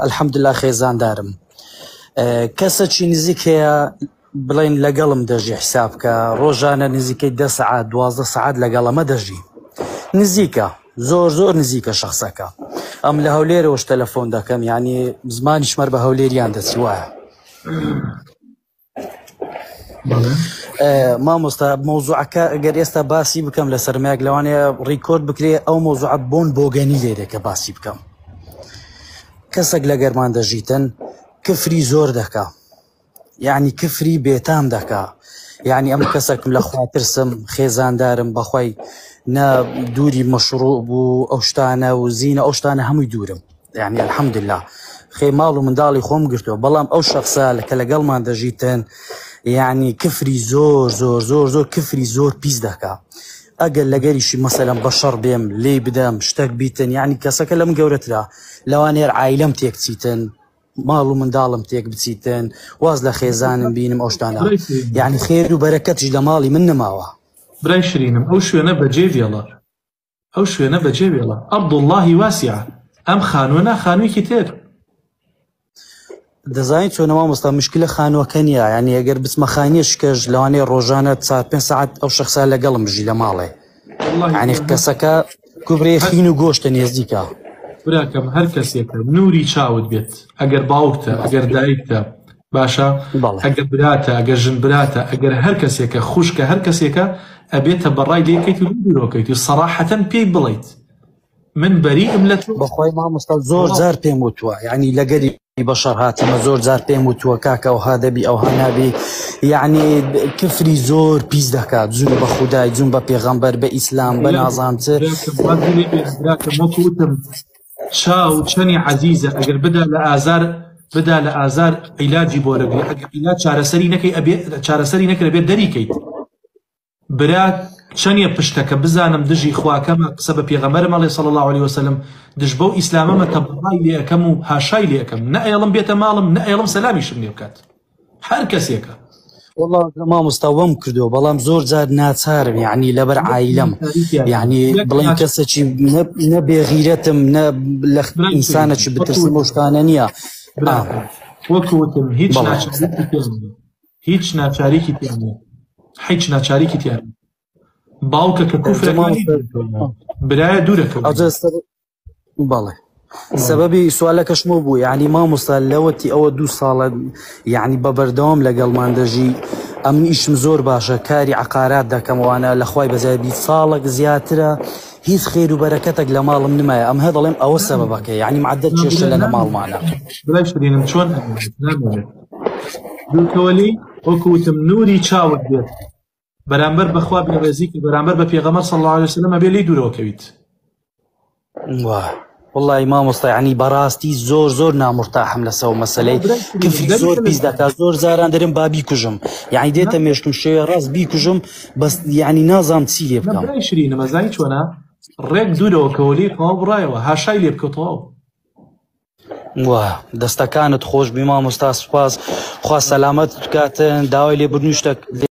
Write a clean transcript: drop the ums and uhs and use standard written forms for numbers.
الحمدللە خێزاندارم کەسەکی نزیک هەیە بڵێن لەگەڵم دەژی حساب کە ڕۆژانە نزیکەی دە سەعات دوازدە سەعات لەگەڵەمە دەژی نزیکە زۆر زۆر نزیکە شخصەکە ئەم لە هەولێرەوەش تەلەفۆن دەکەم یعنی زمانیش مەر بە هەولێریان دەچی وایە مامۆستا مەوزوعەکە گەر ئێستا باسی بکەم لە سەرمایەک لەوانەیە ڕیکۆرد بکرێ ئەو مەوزوعە بۆن بۆگەنی لێرێ کە باسی بکەم کەسێک لە گەرمان دەژیتن کفری زۆر دەکا یعنی کفری بێتام دەکا یعنی ئەم کەسێکم لە خواترسم خێزاندارم بەخوای نە دووری مەشروع بوو ئەو شتانە و زیینە ئەو شتانە هەمووی دوورم یعنی الحمدللە خێ ماڵ و منداڵی خۆم گرتووە بەڵام ئەو شخصە کە لەگەڵمان دەژیتن یعنی کفری زۆر زۆر زۆر زۆر کفری زۆر پیس دەکا ئەگەر لەگەریشی مەسەلەن بەشەڕ بێم لێی بدەم شتەک بیتن یعنی کەسەکە لەم گەورەترە لەوانەیە عایلەم تێک چیتن ماڵ و منداڵم تێک بچیتن واز لە خێزانم بینم ئەو شتانە یعنی خێر و بەرەکەتیش لە ماڵی من نەماوە. برای شرینم ئەو شوێنە بەجێ بێڵە ئەو شوێنە بەجێ بێڵە ارض اللە واسعە ئەم خانووە نا خانوویەکی تر. دەزانی چۆنە مامۆستا مشکلە خانووەکە نییە یعنی ئەگەر بچمە خانیە شکەش لەوانەیە ڕۆژانە چار پێنج سەعات ئەو شخصە لەگەڵم بژی لە ماڵێ یعنی کەسەکە کوبرێ خین و گۆشتە نێزیکە. براکەم هەر کەسێکە نوری چاوت بێت ئەگەر باوکتە ئەگەر دایکتە باشە ئەگەر براتە ئەگەر ژن براتە ئەگەر هەر کەسێکە خوشکە هەر کەسێکە ئەبێتە بەڕای لێکەیت و دوورۆکەیت و سەراحەتەن پێی بڵیت من بەریئم لە تۆ. بەخوای مامۆستا زۆر جار پێم وتووە یعنی لەگەری بەشەر هاتیمە زۆر جار پێم وتووە کاکە ئەوها دەبی ئەوها نابی یعنی کفری زۆر پیس دەکات جون بە خودای جون بە پێغەمبەر بە ئیسلام بە نازانم چ براکەم وەکو وتم چاو چەنی عەزیزە ئەگەر بدا لە ئازار بدا لە ئازار عیلاجی بۆ دەگری ئەگەر عیلاج چارەسەری نەکەی ئەبێ چارەسەری نەکرێ بێت دەریکەیت برا چەنیە پشتەکە بزانم دژی خواکەمە قسە بە پێغەمبەرم ئەڵێ صلی اللە علیە وسلم دژ بەو ئیسلامەمە تەبەڕای لێ ئەکەم و هاشای لێ ئەکەم نە ئەیەڵم بێتە ماڵم نە ئەیەڵم سەلامیشم لێ بکات هەر کەسێکە. وەڵا مامۆستا وەم کردووە بەڵام زۆر جار ناچارم یعنی لەبەر عایلەم یعنی بڵێن کەسێکی نە بێغیرەتم نە لە ئینسانێکی بترسم ئەو شتانە نییە وەکو وتم هیچ ناچارێکی پێ نییە هیچ ناچارێکی پێ نییە هیچ ناچارێکی تیا نییە باوکە کە کوفرەکانی برایە دوورەکەوە بەڵێ سەبەبی سوالەکەشمەوە بوو یعنی مامۆستا لەوەتی ئەوە دوو ساڵە یعنی بە بەردەوام لەگەڵمان دەژی ئەمن ئیشم زۆر باشە کاری عقارات دەکەمەوانە لە خوای بەزای ساڵک زیاترە هیچ خێر و بەرەکەتێک لە ماڵم نمایە ئەم هە دەڵێم ئەوە سەبەبەکە یعنی معدل کێشە لە ماڵمانە برای شرینم چۆن ئەمێنێت نامێنێت دوورکەوە لێی وەکو وتم نوری چاوت بێت بەرامبەر بەخوا بێڕێزی کرد بەرامبەر بە پێغەمبەر صلی الله علیه وسلم ئەبێ لێی دوورەوە کەویت. وا وەڵی مامۆستا یعنی بەڕاستی زۆر زۆر نامرتاحم لەسەر مەسلەی کفری زۆر پیس دەکات زۆر جاران دەرم با بیکوژم یعنی دێتە مێشکم شێوێ ڕاست بیکوژم بەس یعنی نازام چی لێ بکەم برای شرینە مەزانی چۆنە ڕێک دوورەوە کەوە لێی تەواو بڕایەوە هاشای لێ بکە تەواو. وا دەستەکانت خۆش بی مامۆستا سوپاس خوا سەلامەت بکاتن داوای لێبوردنیش دەک.